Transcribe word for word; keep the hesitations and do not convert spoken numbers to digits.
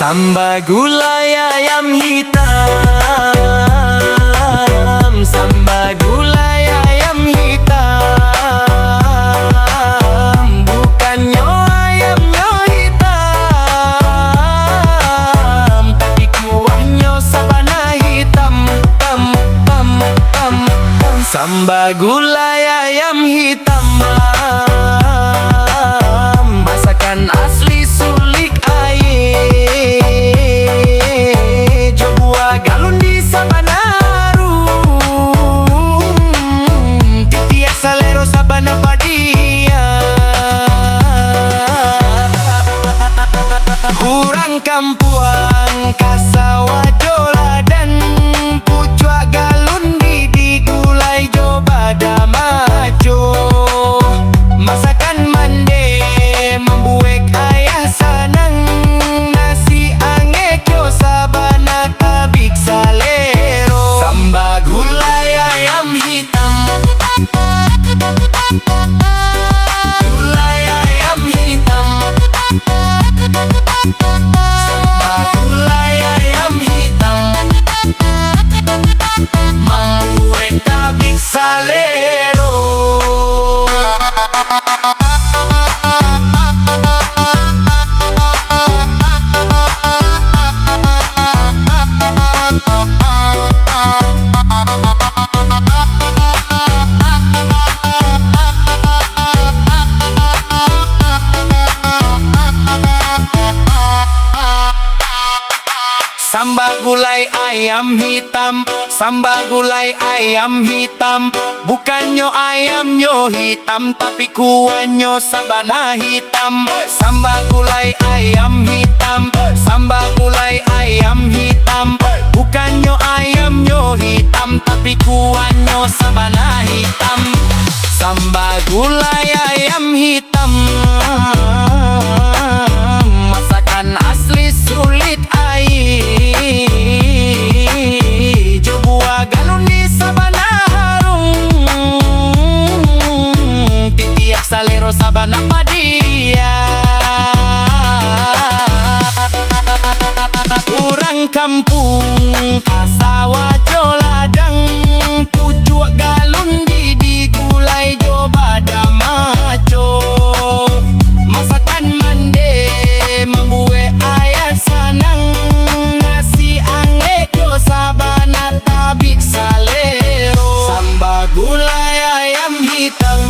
Samba gulai ayam hitam, samba gulai ayam hitam, bukannyo ayamnyo hitam, tapi kuahnyo sabana hitam, tam, tam, tam, tam. Samba gulai ayam hitam, masakan asli Sulik Aia, jo buah galun di sabana harum, titiak salero sabana padia. Urang kampuang ka sawah jo ladang, pucuak galun di, digulai jo bada maco. Masakan mandeh mambuek ayah sanang, nasi angek jo sabana tabik salero. Samba gulai ayam hitam, gulai ayam hitam, samba gulai ayam hitam, mambuek tabik salero. Samba gulai ayam hitam, samba gulai ayam hitam, bukannyo ayamnyo hitam, tapi kuahnyo sabana hitam. Samba gulai ayam hitam, samba gulai ayam hitam, bukannyo ayamnyo hitam, tapi kuahnyo sabana hitam. Samba gulai ayam hitam, masakan asli Sulik Aia, jo buah galun di sabana harum, titiak salero sabana padia. Urang kampuang ka sawah jo ladang, pucuak galun di, digulai jo bada maco. Masakan mandeh mambuek ayah sanang, nasi angek jo sabana tabik salero. Samba gulai ayam hitam,